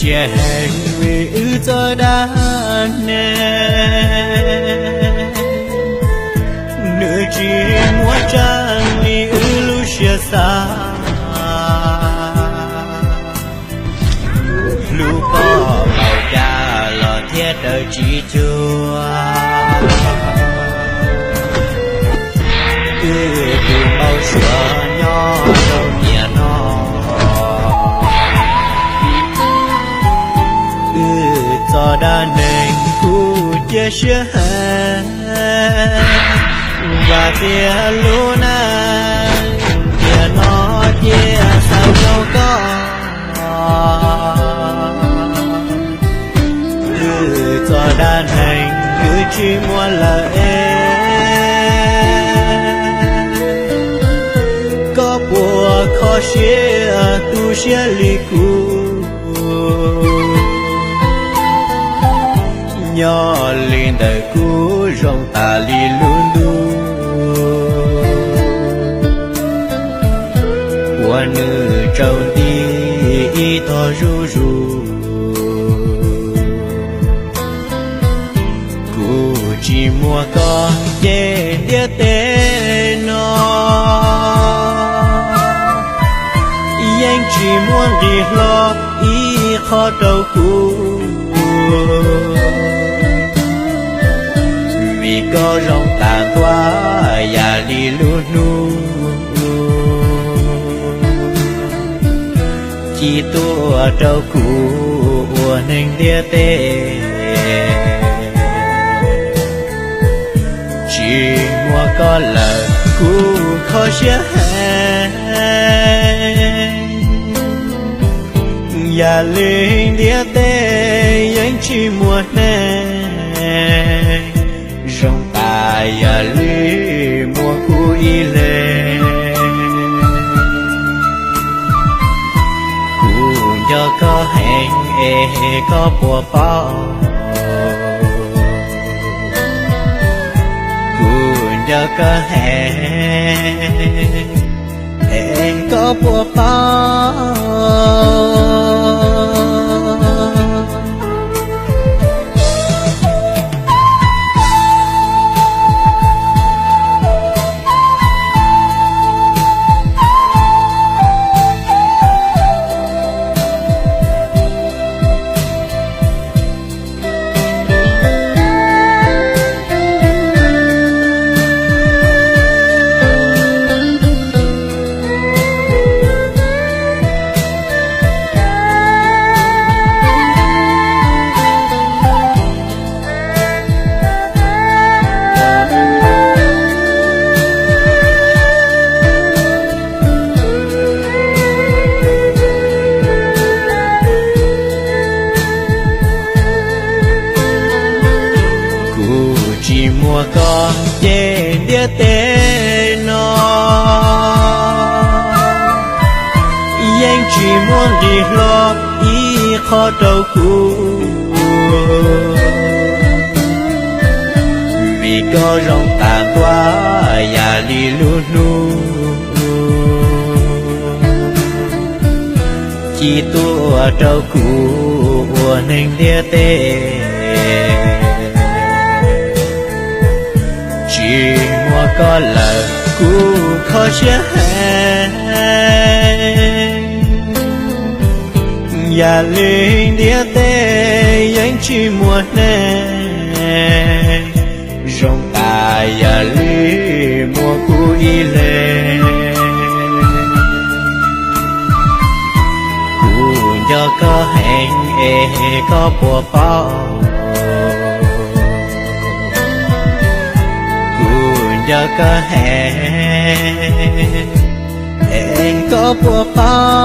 Tsis hais vim wb txoj dab neeg, nws tsis muaj tseeb li wb lub siab xav. Hlub koj npaum cas los thiaj raws tsis cuag. Wb tus npau suav nyob rau tiam no, wb txoj dab neeg kuj cia siab heev. Vam tias lub neej tiam no cia xav zoo koj. Wb txoj dab neeg twb tsis muaj lawm es, koj puas kho siab tu siab li kuv? Nyob li ntawm kuv zoo tas li lub ntuj uas nws tsaus nti ib tog zuj zus. Kuv tsis muaj koj ces ntiaj teb no yeej tsis muaj nqis hlo ib qho rau kuv. Vim koj zoo tas ntua yam li lub hnub ci tuaj rau kuv ua neeg ntiaj teb. Tsis muaj koj lawm kuv kho siab heev. Yam li ntiaj teb yeej tsis muaj neeg zoo tas yam li muaj kuv ib leeg. Kuv nco koj heev es koj puas paub? Kuv nco koj heev es koj puas paub? Kuv tsis muaj koj ces ntiaj teb no yeej tsis muaj nqis hlo ib qho rau kuv. Vim koj zoo tas ntua yam li lub hnub ci tuaj rau kuv ua neeg ntiaj teb. Tsis muaj koj lawm kuv kho siab heev. Yam li ntiaj teb yeej tsis muaj neeg zoo tas yam li muaj kuv ib leeg. Kuv nco koj heev es koj puas paub? Kuv nco koj heev es koj puas paub?